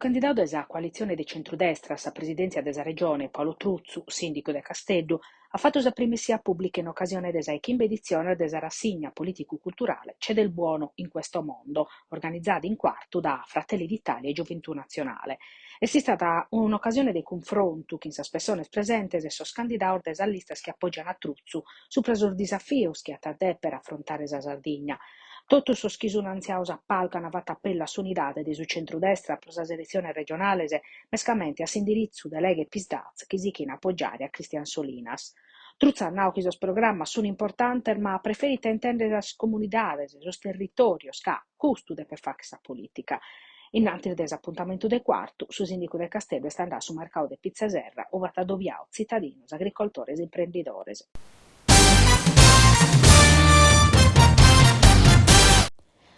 candidadu de sa coalitzione de centrudestra a sa presidèntzia de sa Regione, Paolo Truzzu, sìndicu de Casteddu, at fatu sa prima essida pùblica in ocasione de sa 'e chimbe editziones de sa rassigna polìticu-culturale C'è del buono in questo mondo, organizada in Cuartu da Fratelli d'Italia e Gioventù Nazionale. Est istada un'ocasione de cunfrontu chin sas pessones presentes e sos candidados de sas listas chi apògian a Truzzu supra sos disafios chi at a dèpere afrontare sa Sardigna. Totus sos chi sun antziados a palcu an fatu apellu a s'unidade de su centrudestra pro sas eletziones regionales, mescamente a s'indiritzu de Lega e Psd'Az chi sichin a apogiare a Christian Solinas. Truzzu at nadu chi sos programmas sun importantes ma preferit a intèndere sas comunidades, sos territòrios, ca custu depet fàghere sa polìtica. Innantis de s'apuntamentu de Cuartu, su sìndicu de Casteddu est andadu a su mercadu de Pitza 'e Serra ube at adobiadu tzitadinos, agricoltores e imprendidores.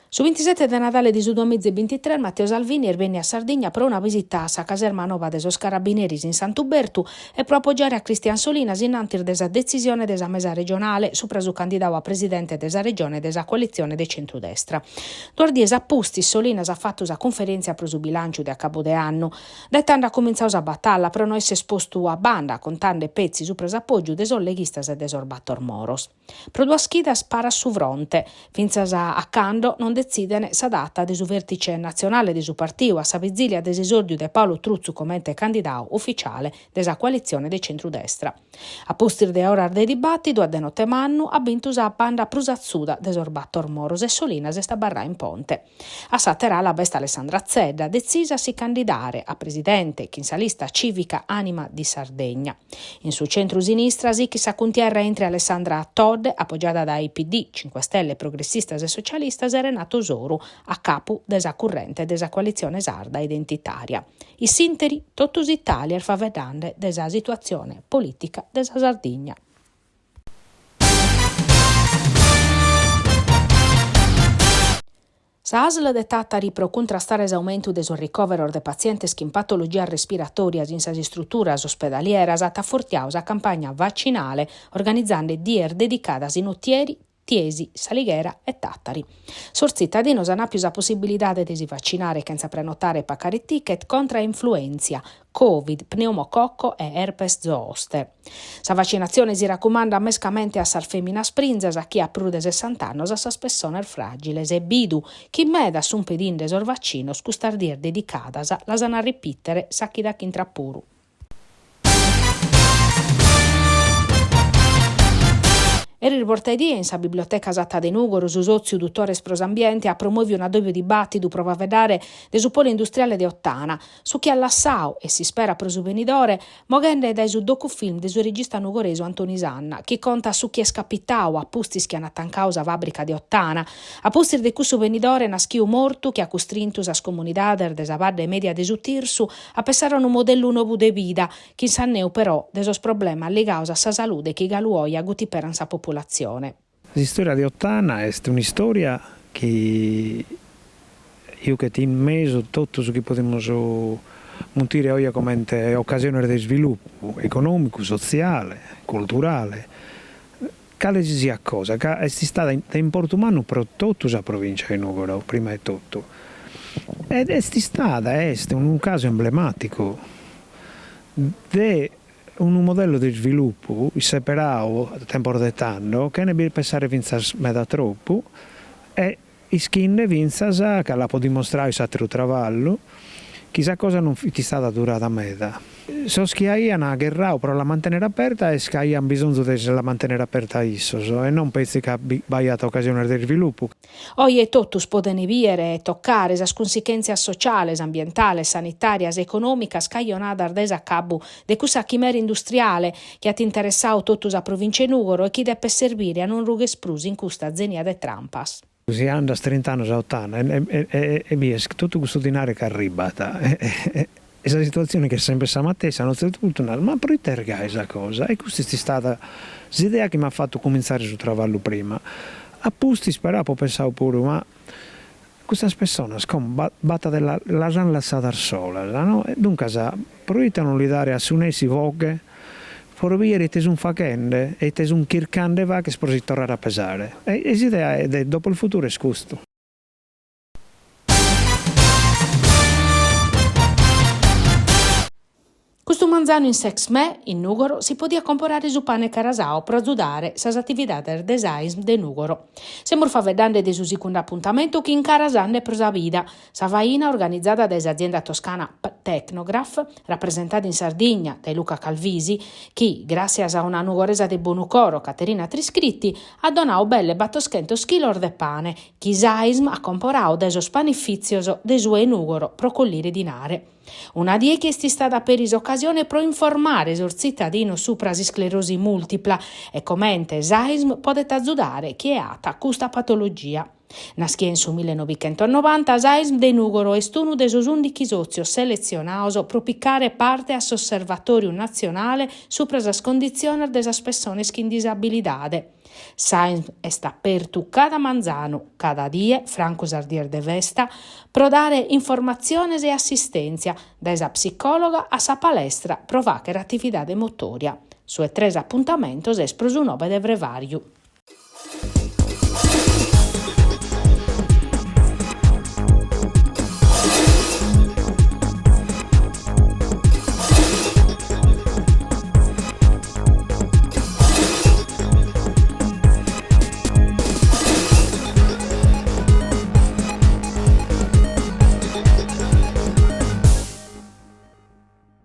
Su bintisete de Nadale de su duamiza e bintitres Matteo Salvini est bènniu a Sardigna pro una visita a sa caserma nova de sos Carabineris in Santu Bertu e pro apogiare a Christian Solinas in antis de sa detzisione de sa mesa regionale supra su candidadu a presidente de sa Regione de sa coalitzione de centrudestra. Duas dies a pustis Solinas at fatu sa cunferèntzia pro su bilànciu de acabu de annu. Dae tando at cumintzadu sa batalla pro no esser postu a banda, contende petzi supra s'apògiu de sos leghistas e de sos bator moros. Pro duas chidas parat su fronte, fintzas a cando non detziden sa data de su vèrtice natzionale de su partiu a sa vizìlia de s'esòrdiu de Paolo Truzzu comente candidadu uficiale de sa coalitzione de centrudestra. A pustis de oras de dibàtidu, a de note mannu, at bintu sa banda prus atzuda de sos bator moros e Solinas est abarradu in ponte. A s'àtera ala b'est Alessandra Zedda, detzisa a si candidare a presidente chin sa lista cìvica Anima di Sardegna. In su centru-sinistra sichit sa cuntierra intre Alessandra Todde, apogiada dae PD, Cinque Stelle, Progressistas e Socialistas, e Renato Soru, a capu de sa currente de sa Coalitzione Sarda Identitària. In s'ìnteri, totu s'Itàlia est faeddende de sa situatzione polìtica de sa Sardigna. Sa ASL de Tàtari pro cuntrastare s'aumentu de sos ricòveros de patzientes chin patologias respiratòrias in sas istruturas ospedalieras at afortiadu sa campagna vacinale organizende dies dedicadas in Otieri, Tiesi, S'Alighera e Tàtari. Sos tzitadinos an àpiu sa possibilidade de si vacinare chentza prenotare e pacare ticket contra a influèntzia, Covid, pneumococco e herpes zoster. Sa vacinatzione si racumandat mescamente a sas fèminas prinzas, a chie at prus de sessant'annos, a sas pessones fràgiles e bidu chi medas sunt pedinde sos vacinos custas dies dedicadas las an a ripìtere sa chida ch'intrat puru. Eris bortaedie in sa Biblioteca Satta de Nùgoro su sòtziu Dutores pro s'Ambiente at promòviu un'addòbiu dibàtidu pro faeddare de su polu industriale de Ottana, su chi at lassadu e s'ispera pro su benidore, moghende dae su docufilm de su regista nugoresu Antoni Sanna, chi contat su chi est capitadu a pustis chi ant tancadu sa fàbrica de Ottana, a pustis de cussu benidore naschiu mortu chi at custrintu sas comunidades de sa Badde Mèdia de su Tirsu a pessare a unu modellu nou de vida, chin s'anneu però de sos problemas ligados a sa salude chi galu oe agutiperan sa populatzione. S'istòria de Ottana est un'istòria chi juchet in mesu totu su chi podimus muntire oje comente ocasiones de isvilupu econòmicu, sotziale, culturale, cale si siat cosa, ca est istada de importu mannu pro totu sa provìncia 'e Nùgoro, prima 'e totu, ed est istada e est unu casu emblemàticu de unu modellu de isvilupu isseperadu a tempos de tando, chene bi pensare fintzas meda tropu e Ischinde fintzas, ca l'apo dimostradu in s'àteru traballu, chi sa cosa non fit istada durada meda. Sos chi aian gherradu pro la mantènnere aperta est ca aian bisonzu de si la mantènnere aperta issos e non petzi ca b'aiat ocasiones de isvilupu. Oje totus poden bìere e tocare sas cunsichèntzias sociales, ambientales, sanitàrias e econòmicas cajonadas dae s'acabu de cussa chimera industriale chi at interessadu totu sa provìncia 'e Nùgoro e chi depet serbire a non rugher prus in custa zenia de trampas. Si andas trint'annos a Ottana e bies totu custu dinare chi arribat e sa situatzione chi est sempre sa matessi, a unu tzertu puntu naras, ma pro ite est gai sa cosa? E custa est istada s'idea chi m'at fatu cumintzare su traballu prima. A pustis però apo pensadu puru, ma Custas pessonas como b'at de las an lassadas solas, no? E duncas pro ite non li dare a su nessi boghe pro bider ite sun faghende e ite sun chircande 'e fagher pro si torrare a pesare. E s'idea de Dopo il futuro est custu. manzanu in s'Exmè, in Nùgoro, si podiat comporare su pane carasau pro azudare sas atividades de s'Aism de Nùgoro. Semus faeddende de su segundu apuntamentu chin Carasande pro sa vida, sa faina organizada dae s'azienda toscana Tecnograf, rapresentada in Sardigna dae Luca Calvisi, chi, gràssias a una nugoresa de bonu coro, Caterina Triscritti, at donadu belle batoschentos chilos de pane, chi s'Aism at comporadu dae sos panifìtzios de su 'e Nùgoro pro collire dinare. Una die chi est istada peri s'ocasione pro informare sos tzitadinos supra s'isclerosi mùltipla e comente s'Aism podet azudare chie at custa patologia. Naschia in su millenovichentosnovanta, s'Aism de Nùgoro est unu de sos ùndichi sòtzios seletzionados pro picare parte a s'Osservatòriu Natzionale supra sas conditziones de sas pessones chin disabilidade. S'Aism est apertu cada manzanu, cada die, francu sas dies de festa, pro dare informatziones e assistèntzia, dae sa psicòloga a sa palestra pro fàghere atividade motòria. Su 'e tres apuntamentos est pro su nobe de frevàriu.